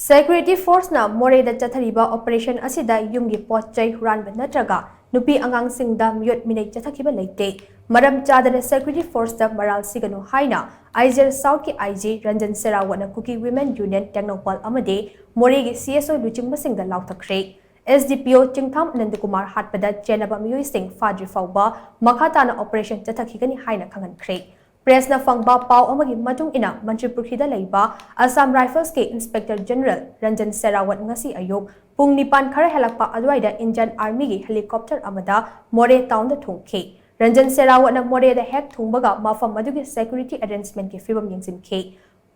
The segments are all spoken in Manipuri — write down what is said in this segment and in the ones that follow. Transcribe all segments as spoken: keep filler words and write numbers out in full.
Security Force ꯅ ꯃꯣꯔꯦꯗ ꯆꯠꯊꯔꯤꯕ operation ꯑꯁꯤꯗ ꯌꯨꯝꯒꯤ ꯄꯣꯠ ꯆꯩ ꯍꯨꯔꯥꯟꯕ ꯅꯠꯇ꯭ꯔꯒ ꯅꯨꯄꯤ ꯑꯉꯥꯡꯁꯤꯡꯗ ꯃꯤꯑꯣꯠ ꯃꯤꯅꯩ ꯆꯠꯊꯈꯤꯕ ꯂꯩꯇꯦ꯫ ꯃꯔꯝ ꯆꯥꯗꯅ Security Force ꯇ ꯃꯔꯥꯜ ꯁꯤꯒꯅꯨ ꯍꯥꯏꯅ ꯑꯥꯏꯖꯦꯜ South ꯀꯤ IG Ranjan ꯁꯦꯔꯥꯋꯠꯅ Kuki Women Union Tengnoupal ꯑꯃꯗꯤ ꯃꯣꯔꯦꯒꯤ CSO ꯂꯨꯆꯤꯡꯕꯁꯤꯡꯗ ꯂꯥꯎꯊꯛꯈ꯭ꯔꯦ꯫ SDPO ꯆꯤꯡꯊꯥꯝ ꯑꯅꯟꯗꯀꯨꯃꯥꯔ ꯍꯥꯠꯄꯗ ꯆꯦꯟꯅꯕ ꯃꯤꯑꯣꯏꯁꯤꯡ ꯐꯥꯗ꯭ꯔꯤ ꯐꯥꯎꯕ ꯃꯈꯥ ꯇꯥꯅ operation ꯆꯠꯊꯈꯤꯒꯅꯤ ꯍꯥꯏꯅ ꯈꯪꯍꯟꯈ꯭ꯔꯦ꯫ Press ꯅ ꯐꯪꯕ ꯄꯥꯎ ꯑꯃꯒꯤ ꯃꯇꯨꯡ ꯏꯟꯅ, ꯃꯟꯇ꯭ꯔꯤꯄꯨꯈ꯭ꯔꯤꯗ ꯂꯩꯕ Assam Rifles ꯀꯤ Inspector General ꯔꯟꯖꯟ ꯁꯦꯔꯥꯋꯠ ꯉꯁꯤ ꯑꯌꯨꯛ ꯄꯨꯡ ꯅꯤꯄꯥꯟ ꯈꯔ ꯍꯦꯜꯂꯛꯄ ꯑꯗꯨꯋꯥꯏꯗ Indian Army ꯒꯤ helicopter ꯑꯃꯗ ꯃꯣꯔꯦ town ꯗ ꯊꯨꯡꯈꯤ꯫ ꯔꯟꯖꯟ ꯁꯦꯔꯥꯋꯠꯅ ꯃꯣꯔꯦꯗ ꯍꯦꯛ ꯊꯨꯡꯕꯒ ꯃꯐꯝ ꯑꯗꯨꯒꯤ security arrangement ꯀꯤ ꯐꯤꯕꯝ ꯌꯦꯡꯁꯤꯟꯈꯤ꯫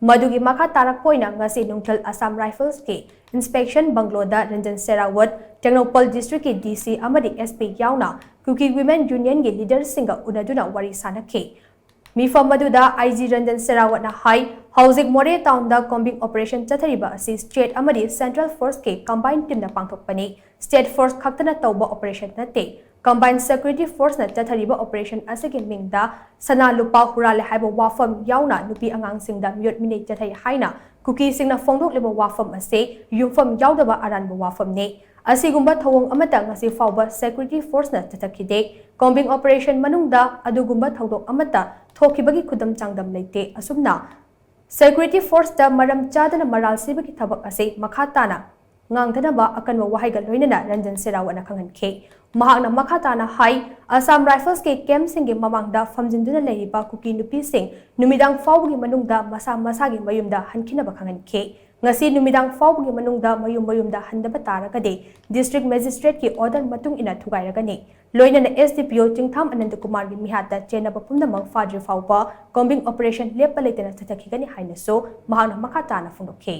ꯃꯗꯨꯒꯤ ꯃꯈꯥ ꯇꯥꯔꯛꯄ ꯑꯣꯏꯅ ꯉꯁꯤ ꯅꯨꯡꯊꯤꯜ Assam Rifles ꯀꯤ inspection bungalow ꯗ ꯔꯟꯖꯟ ꯁꯦꯔꯥꯋꯠ, ꯇꯦꯡꯅꯧꯄꯜ district ꯀꯤ DC ꯑꯃꯗꯤ SP ꯌꯥꯎꯅ Kuki Women Union ꯒꯤ leader ꯁꯤꯡꯒ ꯎꯅꯗꯨꯅ ꯋꯥꯔꯤ ꯁꯥꯅꯈꯤ꯫ ꯃꯤꯐꯝ ꯑꯗꯨꯗ IG ꯔꯟꯖꯟ ꯁꯦꯔꯥꯋꯠꯅ ꯍꯥꯏ, ꯍꯧꯖꯤꯛ ꯃꯣꯔꯦ town ꯗ combing operation ꯆꯠꯊꯔꯤꯕ ꯑꯁꯤ state ꯑꯃꯗꯤ central force ꯀꯤ combined team ꯅ ꯄꯥꯡꯊꯣꯛꯄꯅꯤ꯫ State force ꯈꯛꯇꯅ ꯇꯧꯕ operation ꯅꯠꯇꯦ꯫ Combined Security Force ꯅ ꯆꯠꯊꯔꯤꯕ operation ꯑꯁꯤꯒꯤ ꯃꯤꯡꯗ ꯁꯅꯥ ꯂꯨꯄꯥ ꯍꯨꯔꯥꯜꯂꯦ ꯍꯥꯏꯕ ꯋꯥꯐꯝ ꯌꯥꯎꯅ ꯅꯨꯄꯤ ꯑꯉꯥꯡꯁꯤꯡꯗ ꯃꯤꯑꯣꯠ ꯃꯤꯅꯩ ꯆꯠꯊꯩ ꯍꯥꯏꯅ ꯀꯨꯀꯤꯁꯤꯡꯅ ꯐꯣꯡꯗꯣꯛꯂꯤꯕ ꯋꯥꯐꯝ ꯑꯁꯤ ꯌꯨꯝꯐꯝ ꯌꯥꯎꯗꯕ ꯑꯔꯥꯟꯕ ꯋꯥꯐꯝꯅꯤ꯫ ꯑꯁꯤꯒꯨꯝꯕ ꯊꯧꯑꯣꯡ ꯑꯃꯠꯇ ꯉꯁꯤ ꯐꯥꯎꯕ Security Force ꯅ ꯆꯠꯊꯈꯤꯗꯦ꯫ Combing operation ꯃꯅꯨꯡꯗ ꯑꯗꯨꯒꯨꯝꯕ ꯊꯧꯗꯣꯛ ꯑꯃꯠꯇ ꯊꯣꯛꯈꯤꯕꯒꯤ ꯈꯨꯗꯝ ꯆꯥꯡꯗꯝ ꯂꯩꯇꯦ꯫ ꯑꯁꯨꯝꯅ Security Force ꯇ ꯃꯔꯝ ꯆꯥꯗꯅ ꯃꯔꯥꯜ ꯁꯤꯕꯒꯤ ꯊꯕꯛ ꯑꯁꯤ ꯃꯈꯥ ꯇꯥꯅ ꯉꯥꯡꯗꯅꯕ ꯑꯀꯟꯕ ꯋꯥꯍꯩꯒ ꯂꯣꯏꯅꯅ ꯔꯟꯖꯟ ꯁꯦꯔꯥꯋꯠꯅ ꯈꯪꯍꯟꯈꯤ꯫ ꯃꯍꯥꯛꯅ ꯃꯈꯥ ꯇꯥꯅ ꯍꯥꯏ, Assam Rifles ꯀꯤ camp ꯁꯤꯡꯒꯤ ꯃꯃꯥꯡꯗ ꯐꯝꯖꯤꯟꯗꯨꯅ ꯂꯩꯔꯤꯕ ꯀꯨꯀꯤ ꯅꯨꯄꯤꯁꯤꯡ ꯅꯨꯃꯤꯗꯥꯡ ꯐꯥꯎꯕꯒꯤ ꯃꯅꯨꯡꯗ ꯃꯁꯥ ꯃꯁꯥꯒꯤ ꯃꯌꯨꯝꯗ ꯍꯟꯈꯤꯅꯕ ꯈꯪꯍꯟꯈꯤ꯫ ꯉꯁꯤ ꯅꯨꯃꯤꯗꯥꯡ ꯐꯥꯎꯕꯒꯤ ꯃꯅꯨꯡꯗ ꯃꯌꯨꯝ ꯃꯌꯨꯝꯗ ꯍꯟꯗꯕ ꯇꯥꯔꯒꯗꯤ District Magistrate ꯀꯤ order ꯃꯇꯨꯡ ꯏꯟꯅ ꯊꯨꯒꯥꯏꯔꯒꯅꯤ꯫ ꯂꯣꯏꯅꯅ SDPO ꯆꯤꯡꯊꯥꯝ ꯑꯅꯟꯗꯀꯨꯃꯥꯔꯒꯤ ꯃꯤꯍꯥꯠꯇ ꯆꯦꯟꯅꯕ ꯄꯨꯝꯅꯃꯛ ꯐꯥꯗ꯭ꯔꯤ ꯐꯥꯎꯕ combing operation ꯂꯦꯞꯄ ꯂꯩꯇꯅ ꯆꯠꯊꯈꯤꯒꯅꯤ ꯍꯥꯏꯅꯁꯨ ꯃꯍꯥꯛꯅ ꯃꯈꯥ ꯇꯥꯅ ꯐꯣꯡꯗꯣꯛꯈꯤ꯫